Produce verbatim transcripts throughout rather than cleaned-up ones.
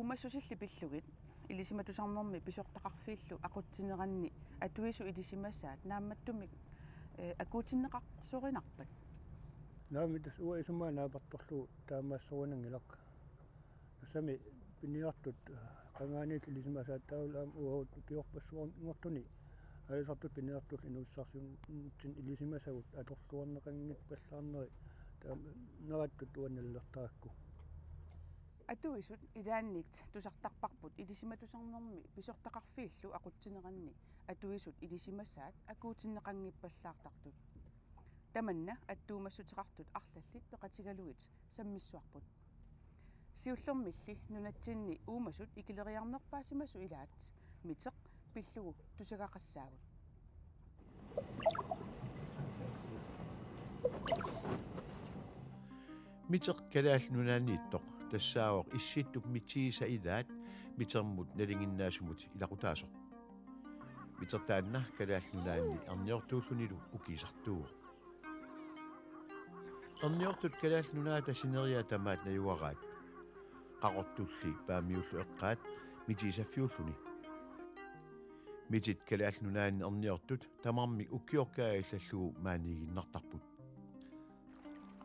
Uumassusilli pillugit ilisimatusarnermi pisortaqarfiillu aqutsineranni atuisut ilisimasaat naammattumik, eh, akuutinneqarsorinarpat? Naamik, tassa uanga isumaga naapertorlugu taamaassorinanngilaq. Tassami piniartut, eh, qangaaniit ilisimasaat taavalu aamma uagut ukiorpassuanngortuni aalisartut piniartullu inuussutissarsiutinut ilisimasagut atorluarneqanngippallaarneri taama nerittut uanga nalilertarakku. Atuisut ilaanniit tusartarparput ilisimatusarnermi pisortaqarfiillu aqutsineranni atuisut ilisimasaat akuutinneqanngippallaartartut. Tamanna attuumassuteqartut arlallit peqatigalugit sammissuarput. Siullermilli nunatsinni uumasut ikileriarnerpaasimasut ilaat Miteq pillugu tusagaqassaagut. Miteq Kalaallit Nunaanniittoq tassaavoq Issittup mitiisa ilaat Mitermut nalinginnaasumut ilaqutaasoq. Miteq taanna Kalaallit Nunaanni erniortuullunilu ukiisartuuvoq. Erniortut Kalaallit Nunaata sineriak tamaat najugaraat. Qaqortulli Paamiullu eqqaat mitiisaffiulluni. Mitit Kalaallit Nunaanni erniortut tamarmik ukioq kaaja allallugu maaniiginnartarput.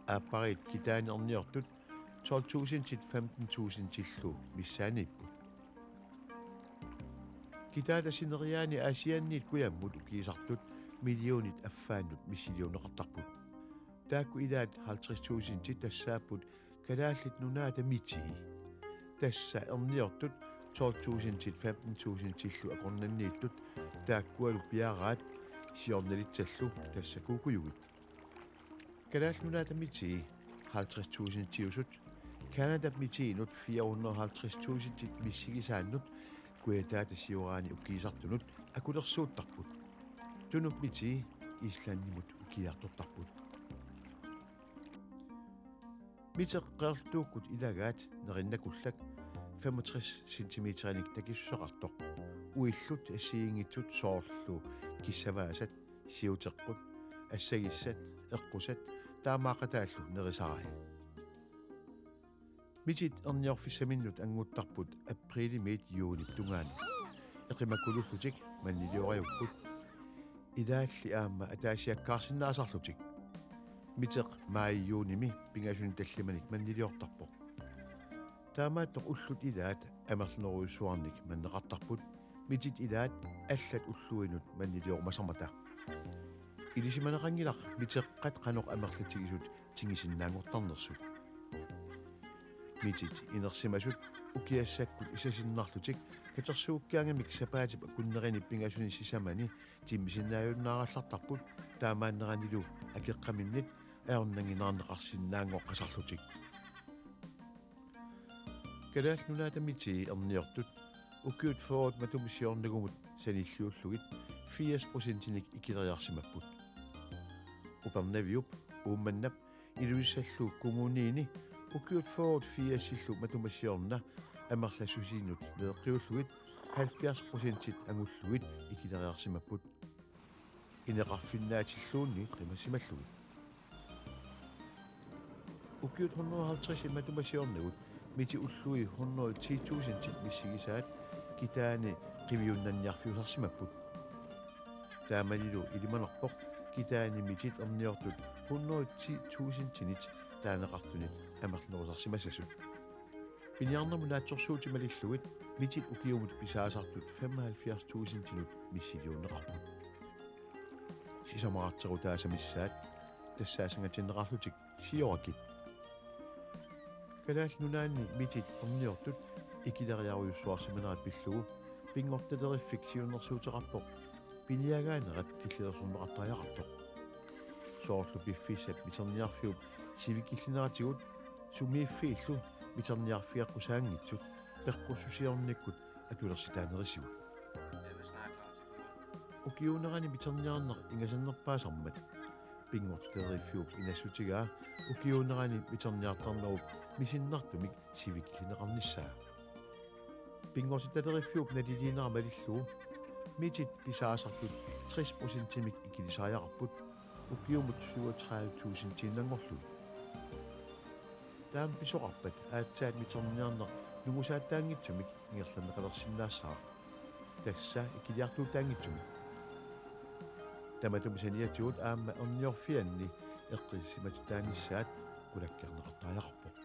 Aappariit Kitaani erniortut tolv tusindit femten tusindillu missaaniipput. Kitaata sineriaani Aasianniit kujammut ukiisartut millionit affaannut missiliorneqartarput. Taakku ilaat halvtreds tusindit tassaapput Kalaallit Nunaata mitii. Tassa erniortut tolv tusindit femten tusindillu akornanniittut, taakkualu piaraat siornalitsallu tassa kuukujugit. Kalaallit Nunaata mitii halvtreds tusindiusut, Canadap mitiinut fire hundrede og halvtreds tusindit missigisaannut kujataata sioraani ukiisartunut akulersuuttarput. Tunup mitii Islandimut ukiartortarput. Miteq qeerluukkut ilagaat nerinnakullak femogtres centimeterinik takissuseqartoq. Uillut assigiinngitsut soorlu kissavaasat, siuteqqut, assagissat, eqqusat taamaaqataallu nerisarai. Mitit erniorfissaminnut annguttarput apriilimiit juunip tungaanut. Eqimakulullutik mannilioraapput. Ilaalli aamma ataasiakkaarsinnaasarlutik. Miteq maajip juunimi pingasuni tallimanik manniliortarpoq. Taamaattoq ullut ilaat amerlanerujussuarnik manneqartarput. Mitit ilaat allat ulluinnut manniliorumasarmata. Ilisimaneqanngilaq miteqqat qanoq amerlatigisut tingisinnaanngortarnersut. Mitit inersimasut ukiassakkut isasinnarlutik katersuukkaangamik sapaatip akunnerini pingasuni sisamani timmisinnaajunnaarallartarput, taamaanneranilu akeqqaminnit ajornannginneqarsinnaanngoqqasarlutik. Kalaallit Nunaata mitii erniortut ukiut fyrret matuma siornagumut sanilliullugit firs procentinik ikileriarsimapput. Upernaviup, Uummannap, Ilulissallu Kommuniini ukiut fyrret firsillu matuma siorna amerlasuusinnut naleqqiullugit halvfjerds procentit angullugit ikileriarsimapput. Ineqarfinnaatilluunniit qimassimallugit. Ukiut hundrede og halvtreds matuma siornagut mitit ullui hundrede og ti tusindit missigisaat Kitaani qiviunnanniarfiusarsimapput. Taamanilu ilimanarpoq Kitaani mitit erniortut hundrede og ti tusindinit taaneqartunit amerlanerusarsimasasut. Piniarnermut naatsorsuutit malillugit mitit ukiumut pisaasartut femoghalvfjerds tusindinut missiliorneqarput. Sisamararterutaasa missaat tassaassanngatinneqarlutik siorakit. Kalaallit Nunaanni mitit erniortut ikileriarujussuarsimanerat pillugu Pinngortitaleriffik siunnersuuteqarpoq piniagaanerat killilersorneqartariaqartoq. Soorlu piffissap miterniarfiup sivikillineratigut sumiiffiillu miterniarfigeqqusaanngitsut peqqussusiornikkut atulersitaanerisigut. Ukiuunerani miterniarneq ingasannerpaasarmat Pinngortitaleriffiup inassutigaa ukiuunerani miterniartarnerup misinnartumik sivikillineqarnissaa. Pinngortitaleriffiup naliliinera malillugu mitit pisaasartut tres procentimik ikilisariaqarput ukiumut syvogtredive tusindiinnanngorlugit. Taama pisoqarpat aatsaat miterniarneq Nungusaattaanngitsumik ingerlanneqalersinnaassaaq. Tassa ikiliartuutaanngitsumik. Tamatuma saniatigut aamma erniorfianni eqqissisimatitaanissaat qulakkeerneqartariaqarpoq.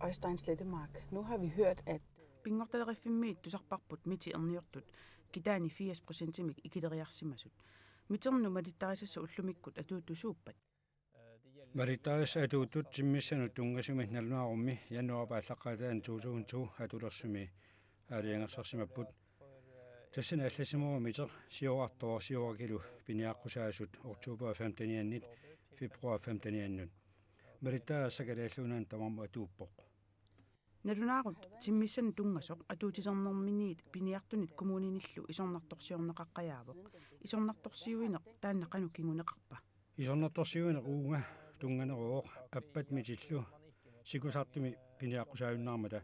Øjstein Slettemark, nu har vi hørt, at Pinngortitaleriffimmiit tusarparput mitit erniortut kitaani firs procentimik ikileriarsimasut. Miternut malittarisassat ullumikkut atuuttut suuppat? Malittarisassat atuuttut timmissanut tunngasumik nalunaarummi januaarip aallaqqaataani to tusind to atulersumi aalajangersarsimapput. Tassani allassimavoq miteq siorartoq siorakilu piniaqqusaasut oktober femteniannit februar femteniannut. Malittarisassat Kalaallit Nunaanni tamarmut atuuppoq. Nalunaarut timmissanut tunngasoq atuutilernerminiit piniartunit kommuninillu isornartorsiorneqaqqajaavoq. Isornartorsiuineq taanna qanoq kinguneqarpa? Isornartorsiuineq uunga tunnganeruvoq appat mitillu sikusartumi piniaqqusaajunnaarmata.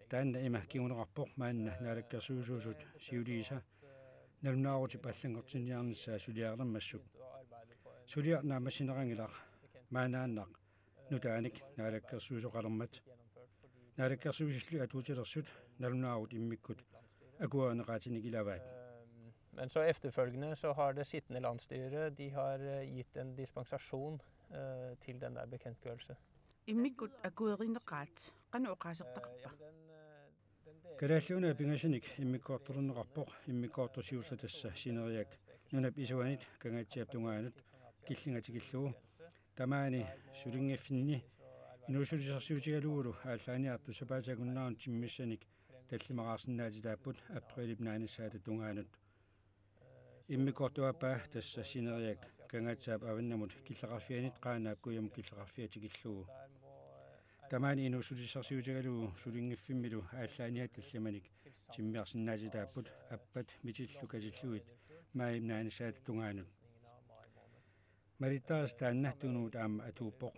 Taanna ima kinguneqarpoq maanna naalakkersuisuusut siuliisa nalunaarutip allanngortinniarnissaa suliareermassuk. Suliaq naammassineqanngilaq maannaannaq nutaanik naalakkersuisoqalermat. Naalakkersuisulli atuutilersut nalunaarut immikkut akuerineqaatinik ilavaat. Men så efterfølgende så har det sittende landsstyret, de har eh, gitt en dispensasjon eh, til den der bekendtgørelse. Immikkut akuerineqaat qanoq oqaasertaqarpa? Kalaallit Nunaat pingasunik immikkoortorunneqarpoq, immikkoortoq siulleq tassa sineriak nunap isuanit Kangaatsiap tungaanut killinga tikillugu. Tamaani sulinngiffinni inuussutisarsiutigalugulu aallaaniartut sapaatip akunneranut timmissanik tallimaqarsinnaatitaapput aprilip naanissaata tungaanut. Immikkoortuaappaa tassa sineriak Kangaatsiaap avannamut killeqarfianit Qaanaap kujamut killeqarfiat tikillugu. Tamaani inuussutisarsiutigalugu sulinngiffimmilu aallaaniattut tallimanik timmiarsinnaatitaapput appat mitillu katillugit maajip naanissaata tungaanut. Malittarisassat taanna tunumut aamma atuuppoq.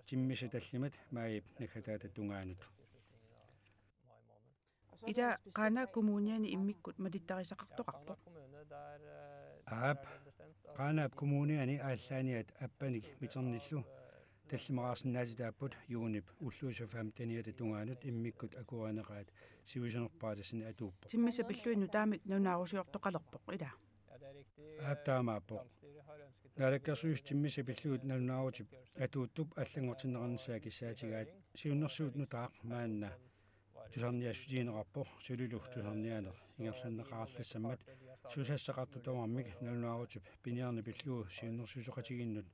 Timmissat tallimat maajip naggataata tungaanut. Ila Qaanaap Kommuniani immikkut malittarisaqartoqarpoq? Aap, Qaanaap Kommuniani aallaaniat appanik miternillu tallimaqarsinnaatitaapput juunip ulluisa femteniata tungaanut immikkut akuerineqaat sivisunerpaatsinni atuuppoq. Timmissat pillugit nutaamik nalunaarusiortoqalerpoq, ila? Aap, taamaappoq. Naalakkersuisut timmissat pillugit nalunaarutip atuuttup allanngortinneqarnissaa kissaatigaat siunnersuut nutaaq maanna tusarniaassutigineqarpoq sulilu tusarniaaneq ingerlanneqarallassammat susassaqartut tamarmik nalunaarutip piniarneq pillugu siunnersuisoqatigiinnut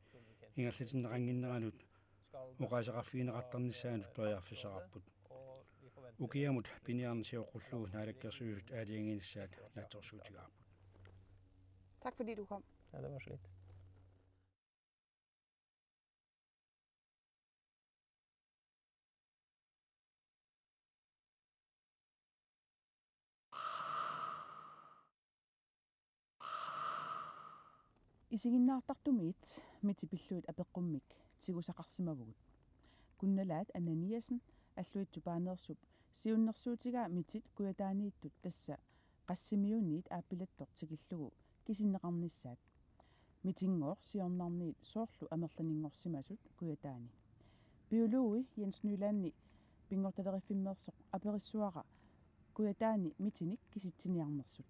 ingerlatinneqannginneranut oqaaseqarfigineqartarnissaanut periarfissaqarput. Ukiamut piniarneq sioqqullugu Naalakkersuisut aalajangiinissaat naatsorsuutigaarput. Tak fordi du kom. Ja, det var så lidt. Isiginnaartartumiit mitit pillugit apeqqummik tigusaqarsimavugut. Kunnalaat Ananiassen, Alluitsup Paaneersup siunnersuutigaa mitit Kujataaniittut, tassa Qassimiuniit Aappilattoq tikillugu kisinneqarnissaat. Mitinngooq siornarniit soorlu amerlaninngorsimasut Kujataani. Biologi Jens Nylandi Pinngortitaleriffimmeersoq aperissuara Kujataani mitinik kisitsiniarnersut.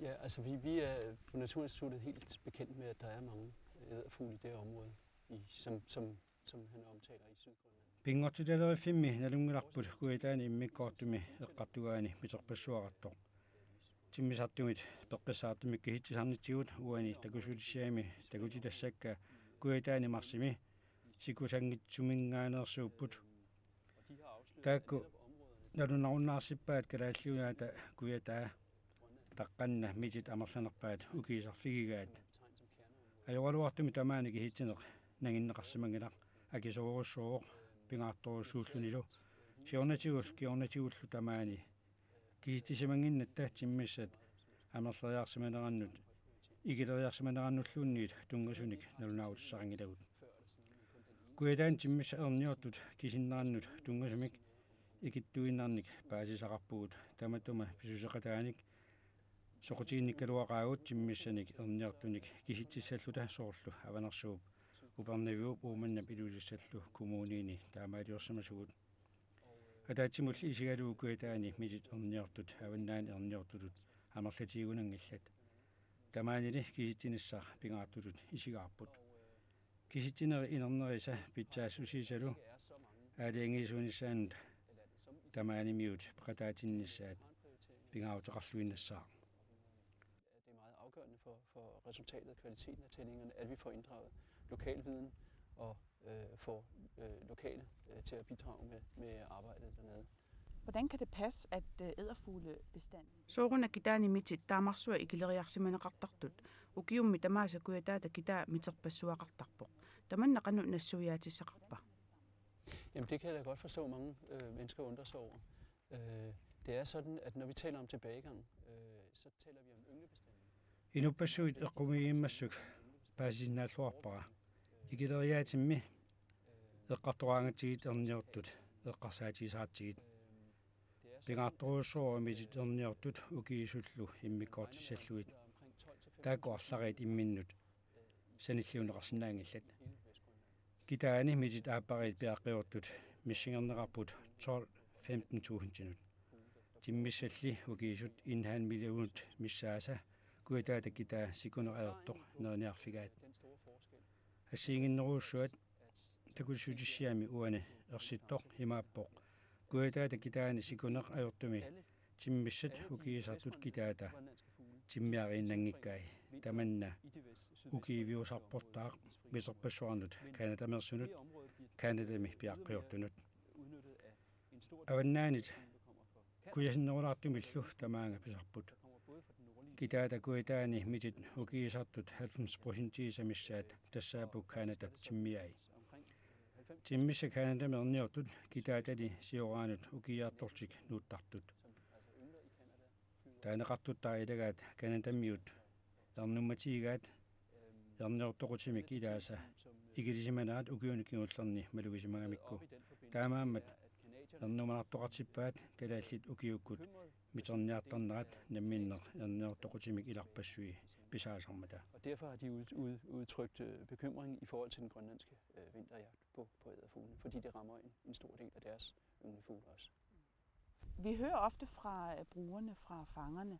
Ja, altså vi, vi er på Naturinstituttet helt bekendt med, at der er mange edderfugle i det her område, i, som, som, som han omtaler i Sydgrønland. Pinngortitaleriffimmi nalunngilarput Kujataani immikkoortumi eqqartugaani miterpassuaqartoq. Timmisartumit peqqissaartumik kisitsisarnitsigut uani takusulissiami takutitassakka Kujataani marsimi sikusanngitsuminngaanneersuupput. Taakku nalunarunnaarsippaat Kalaallit Nunaata kujataa taqqanna mitit amerlanerpaat ukiisarfigigaat. Ajoraluartumik tamaani kisitsineq nanginneqarsimanngilaq, akisoorujussuuvoq pingaartorujussuullunilu. Siornatigut kingornatigullu tamaani kisitsisimannginnatta timmissat amerleriarsimanerannut ikileriarsimanerannulluunniit tunngasunik nalunaarutissaqanngilagut. Kujataani timmissat erniortut kisinnerannut tunngasumik ikittuinnarnik paasisaqarpugut, tamatuma pisuseqataanik soqutiginnikkaluaqaagut timmissanik erniortunik kisitsissalluta, soorlu Avanersuup, Upernaviup, Uummannap Ilulissallu kommuniini taamaaliorsimasugut. Ataatsimulli isigalugu Kujataani mitit erniortut avannaani erniortutut amerlatigunanngillat. Tamaanili kisitsinissaq pingaartutut isigaarput. Kisitsinerit inernerisa pitsaassusiisalu aalajangiisuunissaannut tamaanimiut peqataatinnissaat pingaaruteqarluinnassaaq. Det er meget afgørende for, for resultatet og kvaliteten af tællingerne, at vi får inddraget lokal viden og øh, får øh, lokale øh, til at bidrage med, med arbejdet dernede. Hvordan kan det passe, at øh, edderfuglebestanden... Sooruna kitaani mitit taamarsuaq ikileriarsimaneqartartut, ukiummi tamaasa Kujataata kitaa miterpassuaqartarpoq. Tamanna qanoq nassuiaatissaqarpa? Jamen det kan jeg da godt forstå, mange øh, mennesker undrer sig over. Øh, det er sådan, at når vi taler om tilbagegang, øh, så taler vi om ynglebestanden. Inuppassuit eqqumiigiimmassuk paasisinnaalluarpara. Ikileriaatimmi eqqartoraangatsigit erniortut eqqarsaatigisaratsigit. Pingaartorujussuuvoq mitit erniortut ukiisullu immikkoortissallugit. Taakku arlariit imminnut sanilliunneqarsinnaanngillat. Kitaani mitit aappariit piaqqiortut missingerneqarput tolv femten tusindinut. Timmissalli ukiisut en halv millionit missaasa Kujataata kitaa sikuneq ajortoq neriniarfigaat. Assigiinnginnerujussuat takussutissiami uani ersittoq imaappoq: Kujataata kitaani sikuneq ajortumi timmissat ukiisartut kitaata timmiariinnanngikkai. Tamanna ukiiviusarportaaq miterpassuarnut Canadameersunut Canadami piaqqiortunut. Avannaanit kujasinnerulaartumillu tamaanga pisarput. Kitaata Kujataani mitit ukiisartut halvfems procentii missaat tassaapput Canadap timmiai. Timmissat Canadami erniortut kitaatali sioraanut ukiiartortik nuuttartut. Taaneqartut taava ilagaat Canadamiut ernummatigigaat erniortoqutimik ilaasa ikilisimanerat ukiuni kingullerni malugisimagamikku. Taamaammat ernumanartoqartippaat kalaallit ukiukkut miterniartarnerat namminneq erniortoqutimik ilarpassui pisaasarmata. Og derfor har de ud, ud, udtrykt øh, bekymring i forhold til den grønlandske øh, vinterjagt på, på edderfuglene, fordi det rammer en, en stor del af deres ynglefugle også. Vi hører ofte fra øh, brugerne, fra fangerne,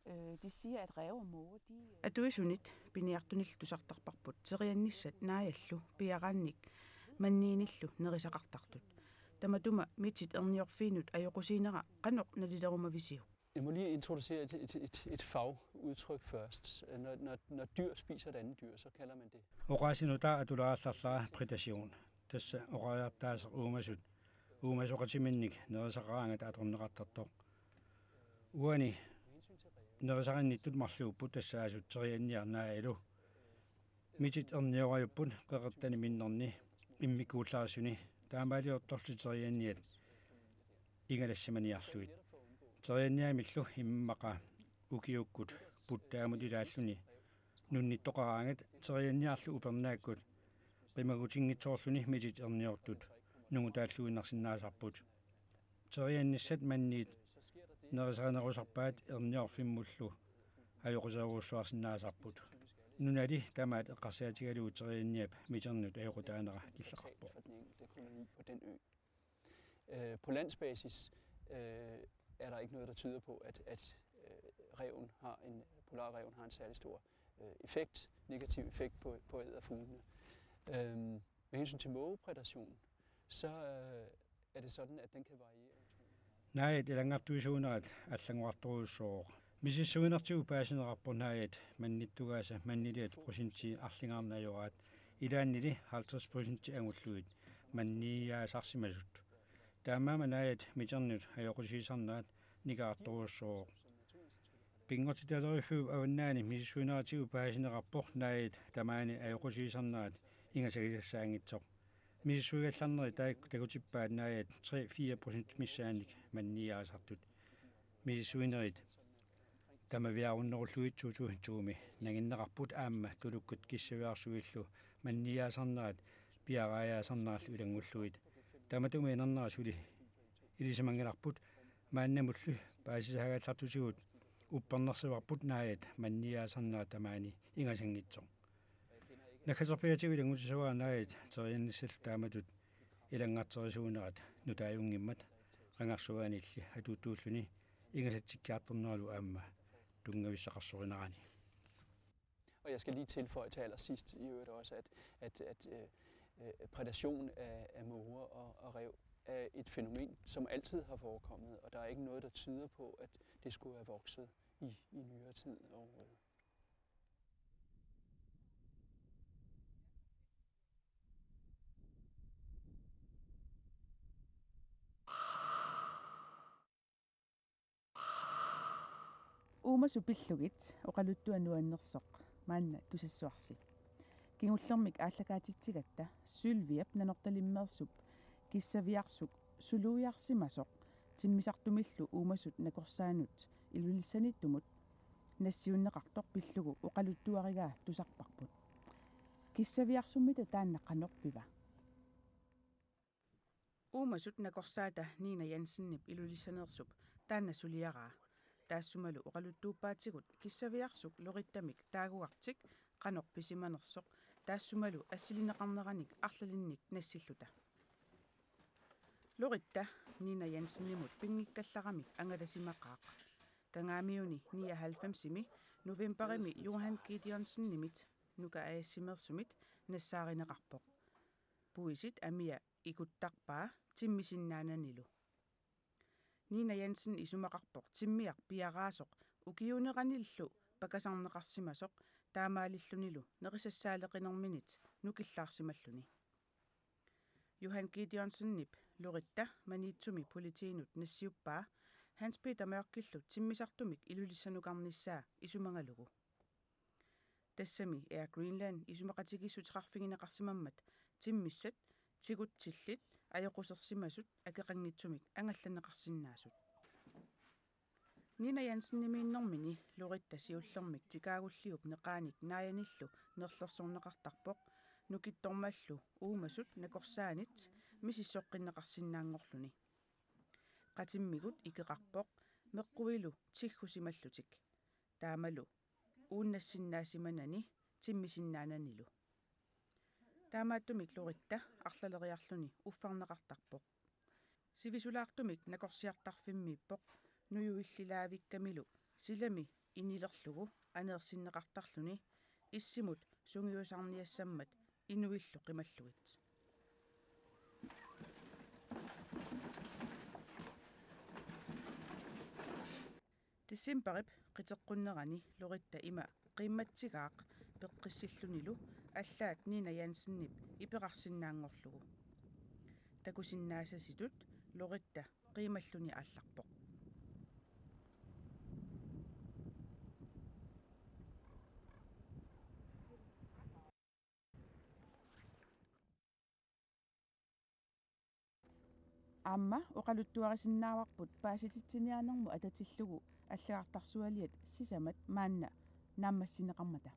øh, de siger, at ræve og måger, de... Atuisunit piniartunillu tusartarparput teriannissat naajallu piaraannik manniinillu nerisaqartartut. Tamatuma mitit erniorfiinut ajoqusiinera qanoq nalilerumavisiuk? Jeg må lige introducere et, et, et, et fagudtryk først. Når, når, når dyr spiser et andet dyr, så kalder man det. Oqaasinutaa atulaallarlaa predation. Tassa oqariartaaseq uumasut uumasoqatiminnik nerisaqaraangata atorneqartartoq. Uani nerisarinnittut marluupput tassaasut terianniarnaajalu. Mitit erniorajuppoq qeqertani minnerni immikkuullarissuni taamaaliortorli terianniat ingalassimaniarlugit. Terianniamillu immaqa ukiukkut puttaamut ilaalluni nunnittoqaraangat terianniarlu upernaakkut qimagutinngitsoorluni mitit erniortut nungutaalluinnarsinnaasarput. Teriannissat manniit nerisarinerusarpaat erniorfimmullu ajoquserujussuarsinnaasarput. Nunali tamaat eqqarsaatigalugu terianniap miternut ajoqutaanera killeqarpoq. Øh, på landsbasis øh, er der ikke noget, der tyder på, at, at øh, reven har en, polarreven har en særlig stor øh, effekt, negativ effekt på, på edderfuglene. Øh, med hensyn til mågeprædation, så øh, er det sådan, at den kan variere utrolig meget. Naajat ilanngartuisuunerat allanngorartorujussuuvoq. Misissuinertigut paasineqarpoq naajat mannittugaasa manniliat procentii arlingaarneq ajoraat, ilaannili halvtreds procentii angullugit manniiaasarsimasut. Taamaammat naajat miternut ajoqusiisarnerat nikerartorujussuuvoq. Pinngortitaleriiffiup avannaani misissuineratigut paasineqarpoq naajat tamaani ajoqusiisarnerat ingasagisassaanngitsoq. Misissuigallarnerit taakku takutippaat naajat tre-fire procent missaannik manniiaasartut. Misissuinerit tamaviaarunnerullugit to tusind to-mi nanginneqarput aamma tulukkut kissaviarsuillu manniiaasarnerat piaraajaasarnerallu ilanngullugit. Tamatuma inernera suli ilisimanngilarput, maannamulli paasisaagallartutigut uppernarsivarput naajat manniiaasarnerat tamaani ingasanngitsoq. Naggaterpiaatigut ilanngutissuara naajat teriannissallu taamatut ilanngarterisuunerat nutaajunngimmat angarsuaanilli atuuttuulluni ingasatsikkiartorneralu aamma tunngavissaqarsorinarani. Og jeg skal lige tilføje til allersidst i øvrigt også, at, at, at øh, øh, prædation af, af måger og, og ræv er et fænomen, som altid har forekommet, og der er ikke noget, der tyder på, at det skulle have vokset i, i nyere tid overhovedet. Uumasut pillugit oqaluttuaq nuannersoq maanna tusassuarsi. Kingullermik aallakaatitsigatta Sylviap Nanortalimmeersup kissaviarsuk suluiarsimasoq timmisartumillu uumasut nakorsaannut Ilulissaniittumut nassiunneqartoq pillugu oqaluttuarigaa tusarparput. Kissaviarsummita taanna qanorpiva? Uumasut nakorsaata Nina Jensenip Ilulissaneersup taanna suliaraa. Taassumalu oqaluttuuppaatigut kissaviarsuk Lorittamik taagugartik qanoq pisimanersoq taassumalu assilineqarneranik arlalinnik nassilluta. Loritta Nina Jensenimut pinngikkallaramik angalasimaqaaq. Kangaamiuni nioghalvfemsimi novembarimi Johan Gideonsenimit Nuka A/S-imeersumit nassaarineqarpoq. Puisit amia ikuttarpaa timmisinnaananilu. Nina Jensen isumaqarpoq timmiaq piaraasoq ukiuuneranillu pakasarneqarsimasoq taamaalillunilu nerisassaaleqinerminit nukillaarsimalluni. Johan Gideonsenip Loritta Maniitsumi politiinut nassiuppaa Hans Peter Mørchillu timmisartumik Ilulissanukarnissaa isumagalugu. Tassami Air Greenland isumaqatigiissuteqarfigineqarsimammat timmissat tigutsillit ajoqusersimasut akeqanngitsumik angallanneqarsinnaasut. Nina Jensenimiinnermini Loritta siullermik tikaagulliup neqaanik naajanillu nerlersorneqartarpoq nukittormallu uumasut nakorsaanit misissoqqinneqarsinnaanngorluni. Qatimmigut ikeqarpoq meqquilu tiggusimallutik. Taamalu uunnassinnaasimannani timmisinnaananilu. Taamaattumik Loritta arlaleriarluni uffarneqartarpoq. Sivisulaartumik nakorsiartarfimmiippoq nujuillilaavikkamilu silami inilerlugu aneersinneqartarluni issimut sungiusarniassammat inuillu qimallugit. Decembarip qiteqqunnerani Loritta ima qiimmatsigaaq peqqissillunilu allaat Nina Jensenip iperarsinnaanngorlugu. Takusinnaasasitut Loritta qiimalluni aallarpoq. Aamma oqaluttuarisinnaavarput paasititsiniaanermut atatillugu allagartarsualiat sisamat maanna naammassineqarmata.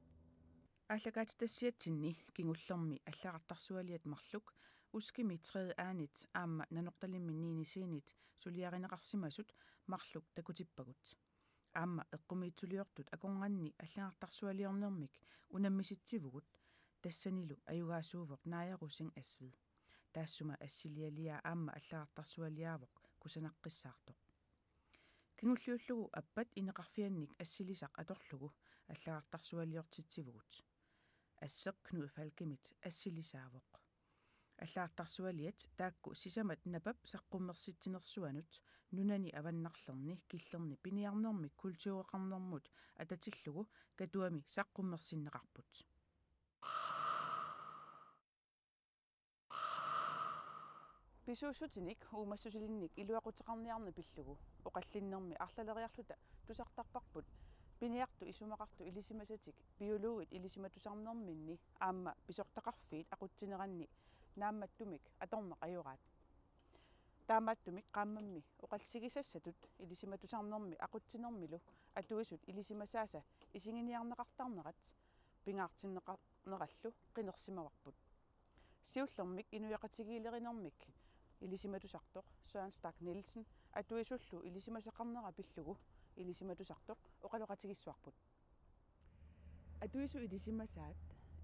Aallakaatitassiatsinni kingullermi allagartarsualiat marluk Uskimi tredje A-nit aamma Nanortalimmi niende C-nit suliarineqarsimasut marluk takutippagut. Aamma eqqumiitsuliortut akornanni allagartarsualiornermik unammisitsivugut tassanilu ajugaasuuvoq Naja Rosing Asved. Taassuma assilialiaa aamma allagartarsualiaavoq kusanaqqissaartoq. Kingulliullugu appat ineqarfiannik assilisaq atorlugu allagartarsualiortitsivugut. Asseq Knud Falkemit assilisaavoq. Allagartarsualiat taakku sisamat Napap saqqummersitsinersuanut nunani avannarlerni killerni piniarnermi kultureqarnermut atatillugu Katuami saqqummersinneqarput. Pisuussutinik uumassusilinnik iluaquteqarniarneq pillugu oqallinnermi arlaleriarluta tusartarparput piniartut isumaqartut ilisimasatik biologit ilisimatusarnerminni aamma pisortaqarfiit aqutsineranni naammattumik atorneq ajoraat. Taamaattumik qaammammi oqallisigisassatut ilisimatusarnermi aqutsinermilu atuisut ilisimasaasa isiginiarneqartarnerat pingaartinneqarnerallu qinersimavarput. Siullermik inuiaqatigiilerinermik ilisimatusartoq Søren Stach Nielsen atuisullu ilisimasaqarnera pillugu ilisimatusartoq oqaloqatigissavarput. Atuisut ilisimasaat,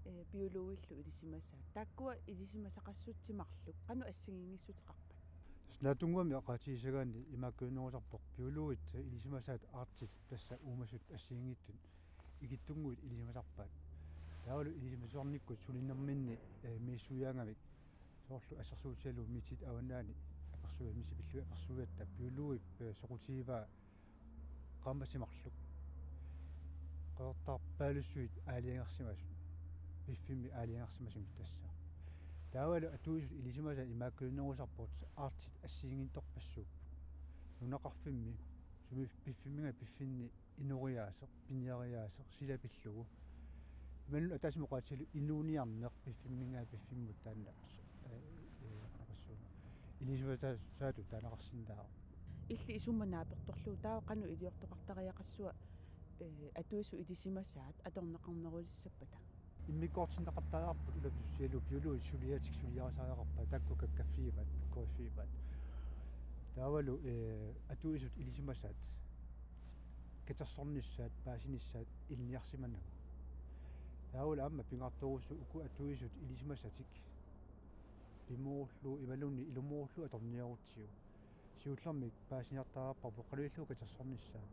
eh, biologillu ilisimasaat. Taakkua ilisimasaqassutsit marluk qanoq assigiinngissuteqarpat? Naatsunnguamik oqaatigisagaanni imaakkuinnerusarpoq biologit ilisimasaat artit tassa uumasut assigiinngitsut ikittunnguit ilisimasarpaat. Taavalu ilisimatusarnikkut sulinerminni, eh, misissuiaangamik soorlu assersuutigalugu Mitit Avannaani apersuiaat, misipillui apersuiatta biologip, eh, soqutigivaa qaammatit marluk qeqertarpaalussuit aalajangersimasut, piffimmi aalajangersimasumik tassa. Taavalu atuisut ilisimasaat imaakkuinnerusarput artit assigiinngitsorpassuupput. Nunaqarfimmi sumi piffimminngaanniit piffinni inoriaaseq, piniariaaseq, sila pillugu. Imaluunniit ataatsimoorluni inuuniarneq piffimminngaanniit piffimmut taanna, eh, eh, qanaqassuunga. Ilisimasaatut taaneqarsinnaavoq. Illit isummat naapertorlugu taava qanoq iliortoqartariaqassua, eh, atuisut ilisimasaat atorneqarnerulissappata? Immikkoortinneqartariaqarput ulapisussialu biologit suliatik suliarisariaqarpaat taakku kakkaffigivaat, pikkoriffigivaat. Taavalu, eh, atuisut ilisimasaat katersornissaat, paasinissaat ilinniarsimanagu. Taavalu aamma pingaartorujussuuvoq uku atuisut ilisimasatik pimoorullugu imaluunniit ilumoorullugu atorniarutsigu. Siullermik paasiniartariaqarparput qanoq ilillugu katersornissaa.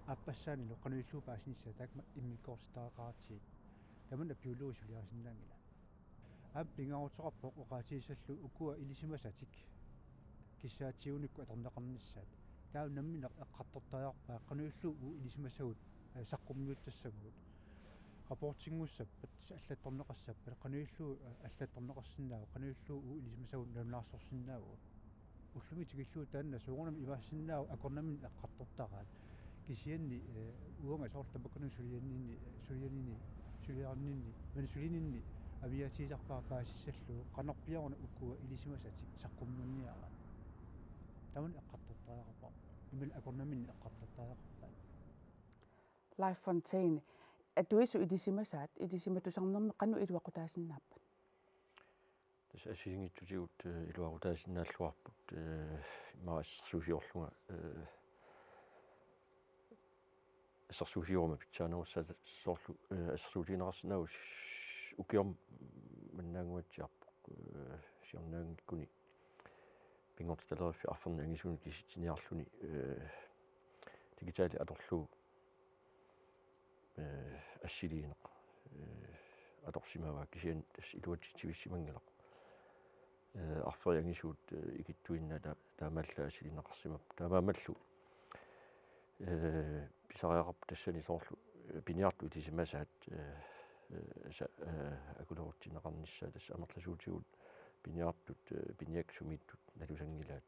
Aappassaanilu qanoq ilillugu paasinissaa taakku immikkoortittariaqaratsigit. Tamanna biologit suliarisinnaanngilaq. Aamma pingaaruteqarpoq oqaatigissallugu ukua ilisimasatik kissaatigut uku atorneqarnissaat. Taava nammineq eqqartortariaqarpaat qanoq ilillugu uagut ilisimasagut, eh, saqqummiutissavagut. Rapportinngussappat, allattorneqassappat, qanoq ilillugu, eh, allattorneqarsinnaavagut, qanoq ilillugu uagut ilisimasagut nalunaarsorsinnaavagut. Ullumi tikillugu taanna soorunami imaassinnaavoq akornanni eqqartortaraat. Kisianni, eh, uanga soorlu tamakkununnga sulianinni, sulianinni, sulianinni, men sulininni amigaatigisarpara paasissallugu qanorpiaq una ukua ilisimasatik saqqummiunniaraat. Tamanna eqqartortariaqarparput. Imaluunniit akornanni eqqartortariaqarpaat. Leif Fontaine, atuisut ilisimasaat ilisimatusarnermi qanoq iluaqutaasinnaappat? Tassa assigiinngitsutigut, eh, iluaqutaasinnaalluarput, eh, immaqa assersuusiorlunga, eh, assersuusiorama pitsaanerussasoq soorlu, eh, assersuutigineqarsinnaavoq s-, ukioq mannaannguatsiarpoq, eh, siornaanngikkuni Pinngortitaleriffiup arfernik angisuunik kisitsiniarluni, eh, digitali atorlugu, eh, assiliineq, eh, atorsimavaa kisianni tassa iluatsitsivissimanngilaq. Eh, arferit angisuut, eh, ikittuinnaat ta-, taamaallaat assiliineqarsimapput. Taamaammallu, eh, pisariaqarpoq tassani soorlu, eh, piniartut ilisimasaat, eh, eh, sa-, eh, akulerutsinneqarnissaat tassa amerlasuutigut piniartut, eh, piniakkat sumiittut nalusanngilaat.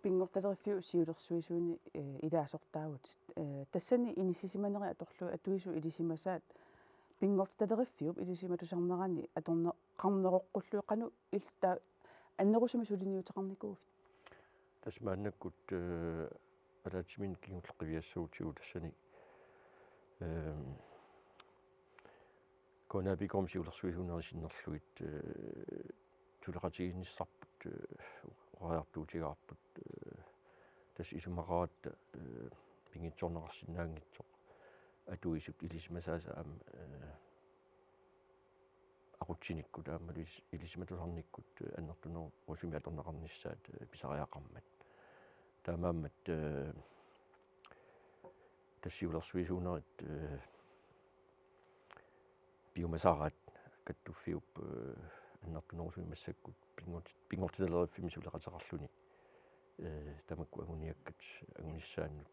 Pinngortitaleriffiup siulersuisuini, eh, ilaasortaavutit. Eh, tassani inissisimanerit atorlugit atuisut ilisimasaat Pinngortitaleriffiup ilisimatusarnerani atorneqarneroqqullugit qanoq illit annerusumik suliniuteqarnikuuvit? Tassa maannakkut, eh, ataatsimiinneq kingulleq qiviassagutigu tassani, ehm, K N A P-kkormiut siulersuisuunerit sinnerlugit, eh, suleqatigiinnissarput, eh, oqariartuutigaarput, eh, tassa isumaqaratta, eh, pinngitsoorneqarsinnaanngitsoq atuisut ilisimasaasa aamma, eh, aqutsinikkut aamma ilis-, ilisimatusarnikkut, eh, annertunerusumik atorneqarnissaat, eh, pisariaqarmat. Taamaammat, eh, tassa siulersuisuunerit, eh, piumasaraat kattuffiup, eh, annertunerusumik massakkut pinngorti-, pinngortitaleriffimmi suleqateqarluni, eh, tamakku anguniakkat angunissaannut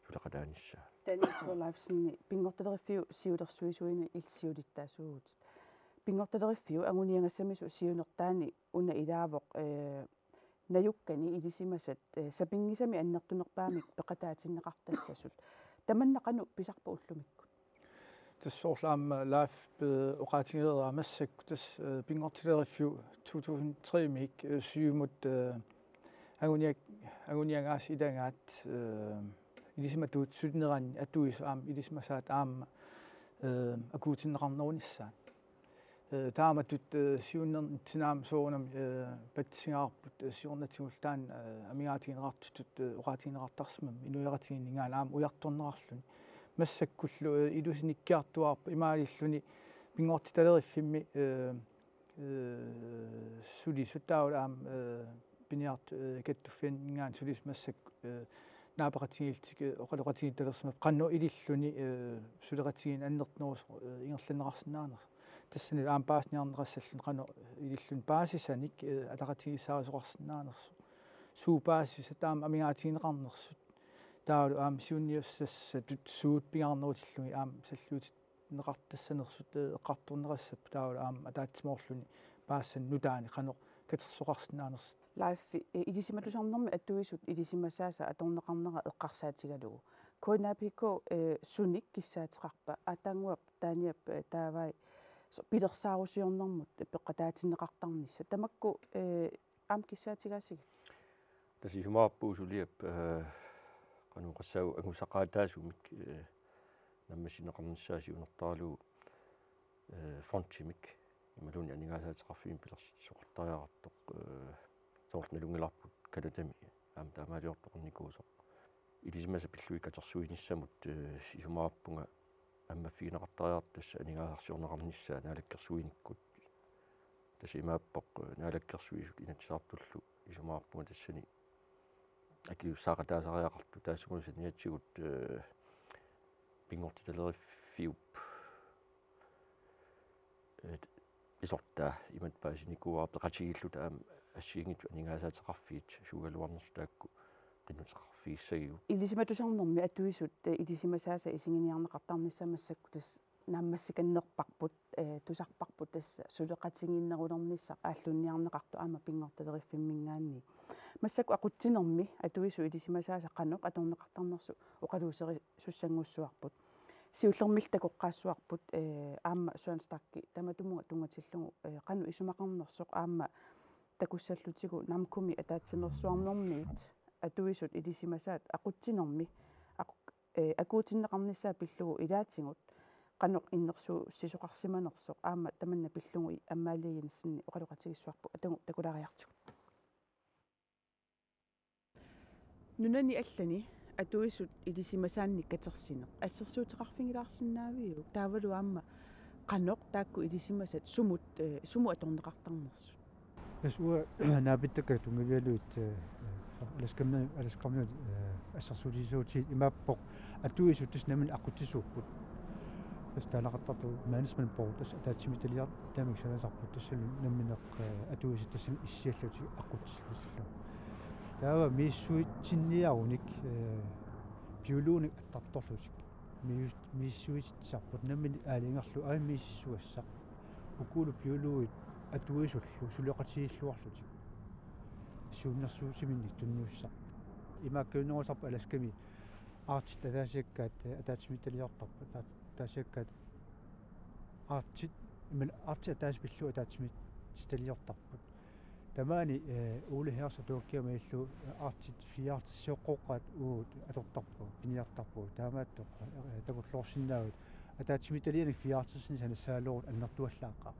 suleqataanissaa. Daniel Thorleifsen, Pinngortitaleriffik siulersuisuini illit siulittaasuuvutit. Pinngortitaleriffik anguniagassaminut siunertaani una ilaavoq, eh, najukkani ilisimasat, eh, sapinngisamik annertunerpaamik peqataatinneqartassasut. Tamanna qanoq pisarpa ullumikkut? Tassa soorlu aamma Leif, eh, oqaatigeraa massakkut tassa, eh, Pinngortitaleriffik to tusind tre-mik, eh, Siumut, eh, anguniak-, anguniagaasa ilagaat, eh, ilisimatuut sulineranni atuisut aamma ilisimasaat aamma, eh, akuutinneqarnerunissaat. Eh, taamatut, eh, siunnernitsinnut aamma soorunami, eh, patsisagarput, eh, siornatigullu taanna, eh, amigaatigineqartutut, eh, oqaatigineqartarsimammat inuiaqatigiinninngaanniit aamma ujartorneqarluni. Massakkullu, eh, ilusinikkiartuaarput imaalilluni Pinngortitaleriffimmi, eh, eh, sulisut taavalu aamma, eh, piniartut, eh, kattuffianninngaanniit sulisut massakkut, eh, naapeqatigiillutik, eh, oqaloqatigiittalersimapput qanoq ililluni, eh, suleqatigiinneq annertunerusoq, eh, ingerlanneqarsinnaanersoq. Tassanilu aamma paasiniarneqassalluni qanoq ililluni paasisanik, eh, ataqatigiissaarisoqarsinnaanersoq. Suut paasisat aamma amigaatigineqarnersut. Taavalu aamma siunniussassatut suut pingaarnerutillugit aamma salliutit- neqartassanersut, eh, eqqartorneqassapput taavalu aamma ataatsimoorluni paasisani nutaanik qanoq katersoqarsinnaanersut. Leif, eh, ilisimatusarnermi atuisut ilisimasaasa atorneqarnera eqqarsaatigalugu. K N A P K, eh, sunik kissaateqarpa, Aataannguaq Taaniap, eh, taavai so-, pilersaarusiornermut peqataatinneqartarnissaq. Tamakku, eh, aamma kissaatigaasigit? Tassa isumaqarpunga suliap, eh, qanoq oqassaanga angusaqaataasumik, eh, naammassineqarnissaa siunertaralugu, eh, fondimik imaluunniit aningaasaateqarfimmik pilersitsisoqartariaqartoq, eh, soorlu nalunngilarput Canadami aamma taamaaliortoqarnikuusoq. Ilisimasat pillugit katersuinissamut, eh, isumaqarpunga ammaffigineqartariaqartoq tassa aningaasarsiorneqarnissaa naalakkersuinikkut. Tassa imaappoq, eh, naalakkersuisut Inatsisartullu isumaqarpunga tassani akisussaaqataasariaqartut, taassumalu saniatigut, eh, pinngortitaleriffiup, eh, pisortaa imatut paasinikuuara peqatigiilluta aamma assigiinngitsut aningaasaateqarfiit suugaluarnersut taakku qinnuteqarfigissagigut. Ilisimatusarnermi atuisut, eh, ilisimasaasa isiginiarneqartarnissaat massakkut tassa naammassikannerparput, eh, tusarparput tassa suleqatigiinnerulernissaq aallunniarneqartoq aamma pinngortitaleriffimminngaanniit. Massakkut aqutsinermi atuisut ilisimasaasa qanoq atorneqartarnersut oqaluuserissussanngussuarput. Siullermilli takoqqaassuarput, eh, aamma Søren Stachip tamatumunnga tunngatillugu, eh, qanoq isumaqarnersoq aamma takussallutigu NAMMCO-mi ataatsimeersuarnermiit atuisut ilisimasaat aqutsinermi aqu-, eh, akuutinneqarnissaa pillugu ilaatigut qanoq innersuussisoqarsimanersoq aamma tamanna pillugu Amalie Jensen oqaloqatigiissuarput, atagu takulaariartigu. Nunani allani atuisut ilisimasaannik katersineq assersuuteqarfigilaarsinnaaviuk? Taavalu aamma qanoq taakku ilisimasat sumut, eh, sumut atorneqartarnersut? Tassa uanga naapittakka tunngavigalugit, eh, Alaskami-, Alaskarmiut, eh, assersuutissuutit imaappoq atuisut tassa nammineq aqutsisuupput. Tassa taaneqartartoq management board tassa ataatsimiititaliamik sanasarput, tassalu nammineq, eh, atuisut tassani issiallutik aqutsisillutillu. Taava misissuitsinniarunik, eh, biologinik attartorlutik. Miis-, misissuititsisarput nammineq aalajangerlugu aamma misissugassaq. Ukulu biologit atuisullu suleqatigiilluarlutik. Siunnersuutiminnik tunniussaq. Imaakkaluunnerusarput Alaskami Arctic ataasiakkaat, eh, ataatsimiititaliortarput, ata-, ataasiakkaat Arctic, imaluunniit Arctic ataaseq pillugu ataatsimiititaliortarput. Tamaani, eh, Ole Hertz atuakkiamillu, eh, Arctic fireoghalvtreds sioqqooqqaat uagut atortarpagut, piniartarpagut, taamaattoq, eh, takulloorsinnaavugut, ataatsimiititalianik fireoghalvtredsinik sanassagaluarutta annertuallaaqaaq.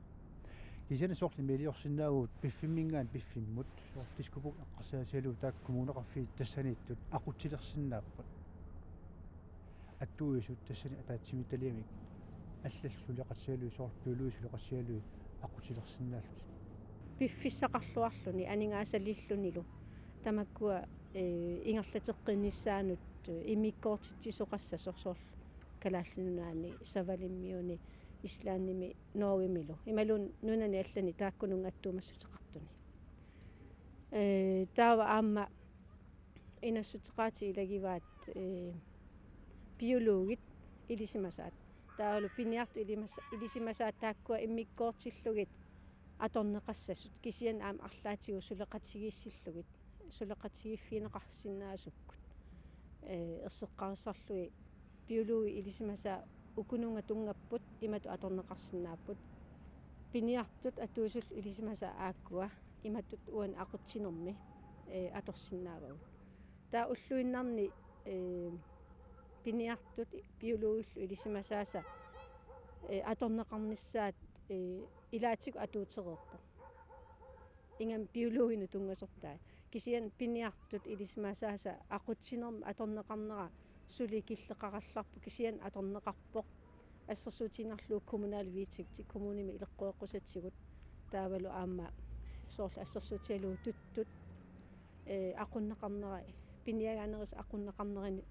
Kisianni soorlu imaaliorsinnaavugut piffimminngaanniit piffimmut, soorlu Diskobugtip eqqarsaatigalugu taakku kommuneqarfiit tassaniittut aqutsilersinnaapput. Atuisut tassani ataatsimiititaliamik allallu suleqatigalugit, soorlu biologit suleqatigalugit aqutsilersinnaallutik. Piffissaqarluarluni aningaasalillunilu tamakkua, eh, ingerlateqqinnissaannut, eh, immikkoortitsisoqassasoq soorlu Kalaallit Nunaanni, Savalimmiuni, Islandimi, Norgemilu. Imaluunniit nunani allani taakkununnga attuumassuteqartuni. Eh, taava aamma inassuteqaatit ilagivaat, eh, biologit ilisimasaat. Taavalu piniartut ilimas-, ilisimasaat taakkua immikkoortillugit atorneqassasut. Kisianni aamma arlaatigut suleqatigiissillugit. Suleqatigiiffigineqarsinnaasukkut. Eh, erseqqarissarlugit biologit ilisimasaat ukununnga tunngapput, imatut atorneqarsinnaapput. Piniartut atuisullu ilisimasaat aakkua imatut uani aqutsinermi, eh, atorsinnaavagut. Taava ulluinnarni, eh, piniartut biologillu ilisimasaasa, eh, atorneqarnissaat, eh, ilaatigut atuutereerpoq. Ingammik biologinut tunngasortai. Kisianni piniartut ilisimasaasa aqutsinermi atorneqarnera suli killeqarallarpoq, kisianni atorneqarpoq. Assersuutigiinnarlugu kommunalpolitikit kommunimi ileqqoreqqusatigut. Taavalu aamma soorlu assersuutigalugu tuttut, ee, aqunneqarnera, piniagaanerisa aqunneqarnerani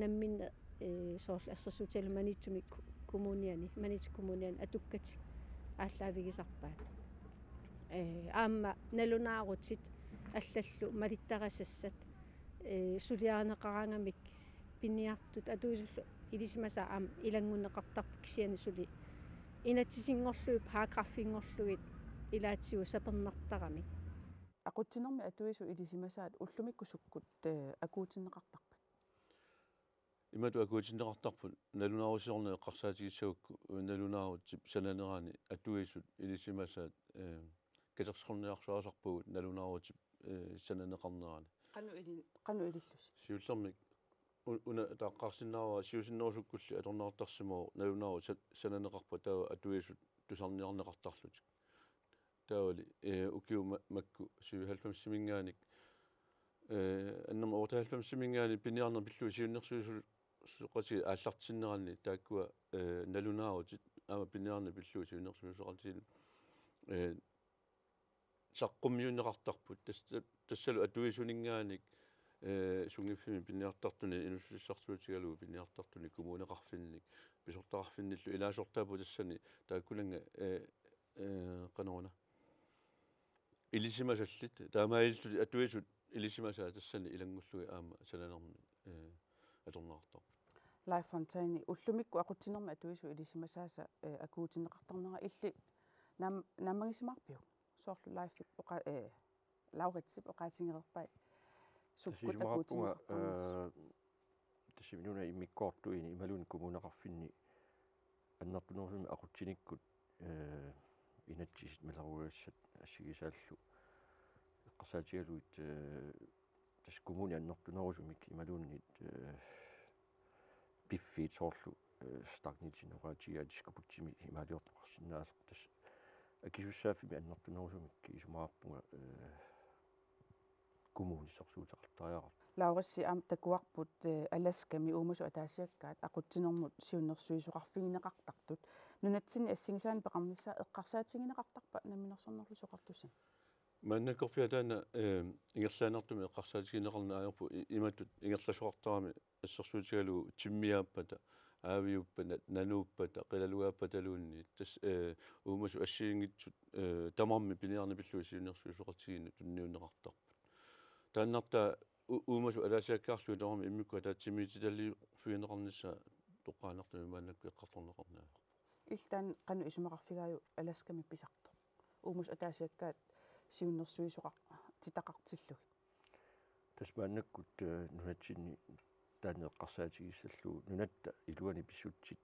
namminneq, ee, soorlu assersuutigalugu Maniitsumi ku-, kommuniani, Maniitsup kommuniani atukkatik aallaavigisarpaat. Ee, aamma nalunaarutit allallu malittarisassat, ee, suliarineqaraangamik piniartut atuisullu ilisimasaat aamma ilanngunneqartarput kisianni suli inatsisinngorlugit paragraffinngorlugit ilaatigut sapernartaramik. Aqutsinermi atuisut ilisimasaat ullumikkut sukkut, ee, akuutinneqartarpat? Imatut akuutinneqartarput nalunaarusiorneq eqqarsaatigissagukku nalunaarutip sananerani atuisut ilisimasaat, ee, katersorniarsuarisarpagut nalunaarutip, ee, sananeqarnerani. Qanoq ili-, qanoq ilillusi? Siullermik u-, una taqqaarsinnaavara siusinnerusukkulli atorneqartarsimavoq nalunaarut sa-, sananeqarpat taava atuisut tusarniarneqartarlutik. Taavali, ee, ukiut ma-, makku syvoghalvfemsiminngaanniit, ee, annerma otteoghalvfemsiminngaanniit piniarneq pillugu siunnersuisoqatigiit aallartinneranni taakkua, ee, nalunaarutit aamma piniarneq pillugu siunnersuisoqatigiit, ee, saqqummiunneqartarput. Tas-, tassalu atuisuninngaanniit, ee, sunngiffimmi piniartartuni, inuussutissarsiutigalugu piniartartuni, kommuneqarfinni, pisortaqarfinnillu ilaasortaapput tassani taakkunannga, ee, ee, qanoruna. Ilisimasallit, taamaalillutik atuisut ilisimasaat tassani ilanngullugit aamma sananermik, ee, atorneqartarput. Leif Fontaine, ullumikkut aqutsinermi atuisut ilisimasaasa, ee, akuutinneqartarnera illit naam-, naammagisimaarpiuk? Soorlu Leifip oqa-, ee, Lauritsip oqaatigereerpai sukkut. Tassa isumaqarpunga, akuutinneqartarnersut. Ee, tassa inuuna immikkoortuini imaluunniit kommuneqarfinni annertunerusumik aqutsinikkut, ee, inatsisit maleruagassat assigisaallu eqqarsaatigalugit, ee, tassa kommuni annertunerusumik imaluunniit, ee, piffiit soorlu, ee, Stagnitsin oqaatigaa Diskobugtimi imaaliortoqarsinnaasoq tassa akisussaaffimmi annertunerusumik isumaqarpunga, ee, kommunissorsuuteqartariaqartoq. Lauritsi, aamma takuarput, ee, Alaskami uumasut ataasiakkaat aqutsinermut siunnersuisoqarfigineqartartut. Nunatsinni assigisaanik peqarnissaa eqqarsaatigineqartarpa Namminersornerullutik Oqartussanit? Maannakkorpiaq taanna, ee, ingerlaannartumik eqqarsaatigineqarneq ajorput i-, imatut ingerlasoqartarami assersuutigalugu timmiaappata, aaviuppata, nanuuppata, qilalugaappataluunniit. Tassa, ee, uumasut assigiinngitsut, ee, tamarmik piniarneq pillugu siunnersuisoqatigiinnut tunniunneqartarput. Taannartaa u-, uumasut ataasiakkaarlugit tamarmik immikkut ataatsimiititaliiffigineqarnissaa toqqaannartumik maannakkut eqqartorneqarneq ajorput. Illit taanna qanoq isumaqarfigaajuk Alaskami pisartoq? Uumasut ataasiakkaat siunnersuisoqartitaqartillugit. Tassa maannakkut, ee, nunatsinni taanna eqqarsaatigissallugu nunatta iluani pissutsit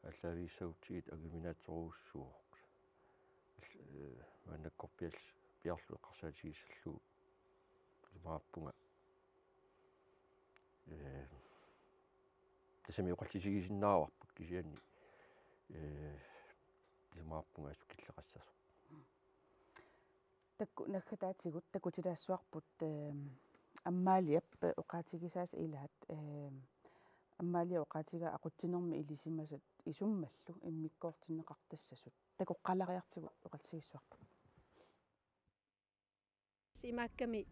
aallaavigissagutsigit anguminaatsorujussuuvoq. Ee, maannakkorpiaq piarlu eqqarsaatigissallugu isumaqarpunga, ee, tassami oqallisigisinnaagaluarput kisianni, ee, isumaqarpunga assut killeqassasoq. Taakku naggataatigut takutilaassuarput, ee, Amaaliap oqaatigisaasa ilaat, ee, Amaaliap oqaatigaa aqutsinermi ilisimasat isummallu immikkoortinneqartassasut. Takoqqaalaariartigu oqallisigissuarput. Imaakkami,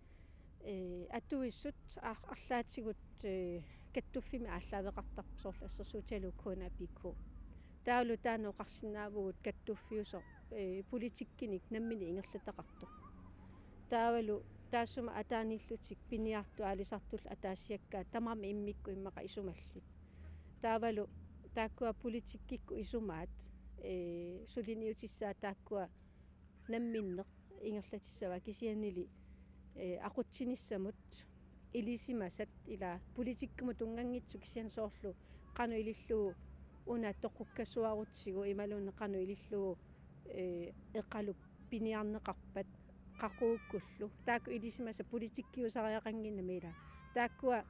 ee, atuisut ar-, arlaatigut, ee, kattuffimmik aallaaveqartarput soorlu assersuutigalugu K N A P K. Taavalu taanna oqarsinnaavugut kattuffiusoq, ee, politikkinik nammineq ingerlataqartoq. Taavalu taassuma ataaniillutik piniartut aalisartullu ataasiakkaat tamarmik immikkut immaqa isumallit. Taavalu taakkua politikkikkut isumaat, ee, suliniutissaat taakkua namminneq ingerlatissavaat kisiannili, ee, aqutsinissamut ilisimasat ila politikkimut tunnganngitsut kisianni soorlu qanoq ilillugu una toqukkasuarutsigu imaluunniit qanoq ilillugu, ee, eqalu piniarneqarpat qaqugukkullu. Taakku ilisimasat politikkiusariaqannginnami ila. Taakkua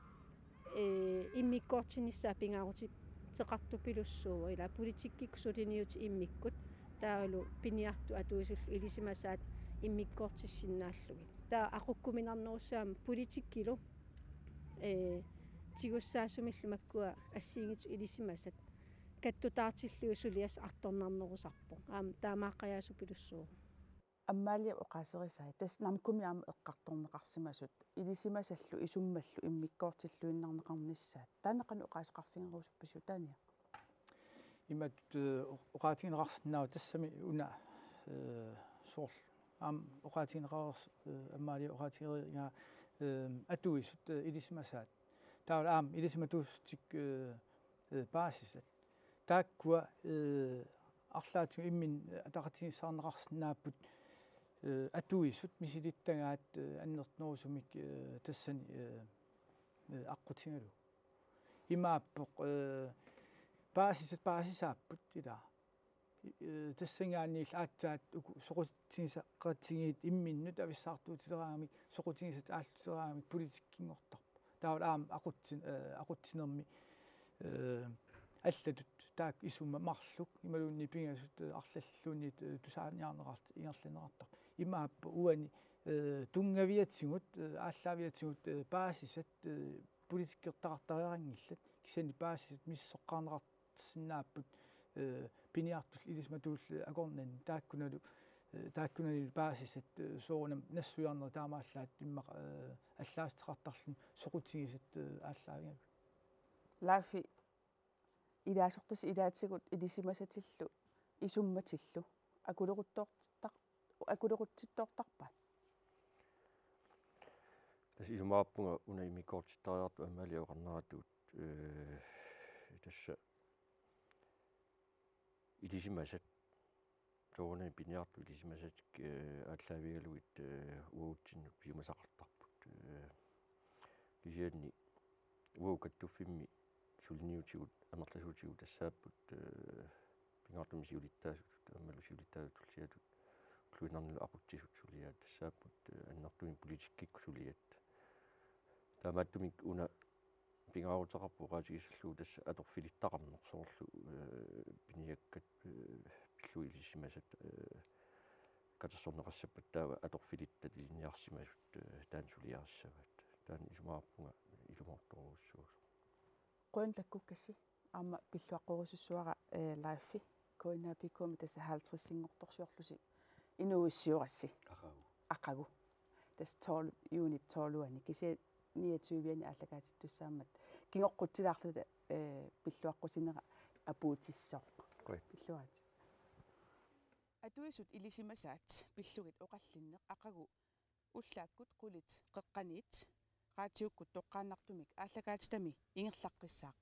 ee, immikkoortinnissaat pingaaruteqartupilussuuvoq ila politikkikkut suliniutit immikkut taavalu piniartut atuisullu ilisimasaat immikkoortissinnaallugit. Taava aqukkuminarnerussaammat politikkilu, ee, tigussaasumillu makkua assigiinngitsut ilisimasat kattutaartillugit suliassaq artornarnerusarpoq. Aamma taamaaqqajaasupilussuuvoq. Amalia oqaaserisai, tassa nammineq aamma eqqartorneqarsimasut, ilisimasallu isummallu immikkoortilluinnarneqarnissaat. Taanna qanoq oqaaseqarfigerusuppisiuk, Tania? Imatut, eh, oqaatigineqarsinnaavoq tassami una, eh, soorlu. Aamma oqaatigineqareersoq, eh, Amalia oqaatigerigaa, eh, atuisut, eh, ilisimasaat. Taavalu aamma ilisimatuussutik, eh, eh, paasisat. Taakkua, eh, arlaatigut imminnut ataqatigiissaarneqarsinnaapput, eh, atuisut misilittagaat, eh, annertunerusumik, eh, tassani, eh, eh, aqqutigalugu. Imaappoq, eh, paasisat paasisaapput ilaa. Eh, tassanngaanniillu aatsaat uku soqutigisaqatigiit imminnut avissaartuutileraangamik, soqutigisatik aallutileraangamik politikkinngortarput. Taavalu aamma aqutsin-, eh, aqutsinermi, eh, allatut taakku isummat marluk, imaluunniit pingasut, eh, arlalluunniit, eh, tusaaniarneqart-, ingerlanneqartarput. Imaappoq uani, eh, tunngaviatigut, eh, aallaaviatigut, eh, paasisat, eh, politikkertaqartariaqanngillat, kisianni paasisat misissoqqaarneqarsinnaapput, eh, piniartullu ilisimatuullu akornanni, taakkunalu, eh, taakkunanilu paasisat, eh, soorunami nassuiarnerit taamaallaat immaqa, eh, allaaseqartarluni soqutigisat, eh, aallaavigalugit. Leif, ilaasortasi ilaatigut ilisimasatillu isummatillu akuleruttoortar-, akulerutsittoortarpaat? Tassa isumaqarpunga una immikkoortittariaqartoq Amalia oqarneratut, eh, tassa ilisimasat, soorunami piniartut ilisimasat, eh, aallaavigalugit, eh, uagutsinnut piumasaqartarput. Eh, kisianni uagut kattuffimmi suliniutigut amerlasuutigut tassaapput, eh, pingaartumik siulittaasutut, aammalu siulittaasutut tulliatut, ulluinnarnilu aqutsisut suliaat tassaapput, eh, annertuumik politikkikkut suliat. Taamaattumik una pingaaruteqarpoq oqaatigissallugu tassa atorfilittaqarneq soorlu, eh, piniakkat, eh, pillugit ilisimasat, eh, katersorneqassappat taava atorfilittat ilinniarsimasut, eh, taanna suliarissavaat. Taanna isumaqarpunga ilumoortorujussuusoq. Qujan takkukkassi. Aamma pilluaqqorisussuara, eh, Leif, K N A P K-mi tassa halvtredsinngortorsiorlusi inuuissiorassi. Aqagu. Aqagu. Tassa tolv, juunip tolvianni, kisianni niogtyvianni aallakaatittussaammat. Kingoqqutsilaarluta, eh, pilluaqqutinera apuutissaaq. Qujan. Pilluarit. Atuisut ilisimasaat pillugit oqallinneq aqagu ullaakkut qulit qeqqaniit raatiukkut toqqaannartumik aallakaatitami ingerlaqqissaaq.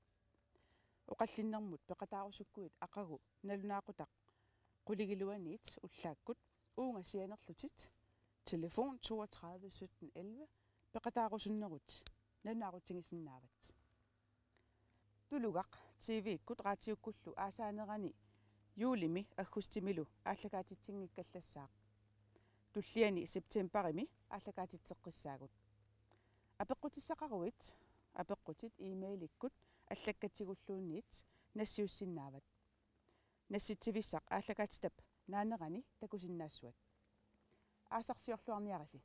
Oqallinnermut peqataarusukkuit aqagu nalunaaqutaq quligiluaniit ullaakkut uunga sianerlutit, telefon toogtredive sytten elleve, peqataarusunnerutit nalunaarutigisinnaavat. Tulugaq T V-kkut raatiukkullu aasaanerani juulimi aggustimilu aallakaatitsinngikkallassaaq. Tulliani septembarimi aallakaatitseqqissaagut. Apeqqutissaqaruit, apeqqutit e-mailikkut allakkatsigulluunniit nassiussinnaavat. Nassitsivissaq aallakaatitap naanerani takusinnaassuat. Aasarsiorluarniarisi.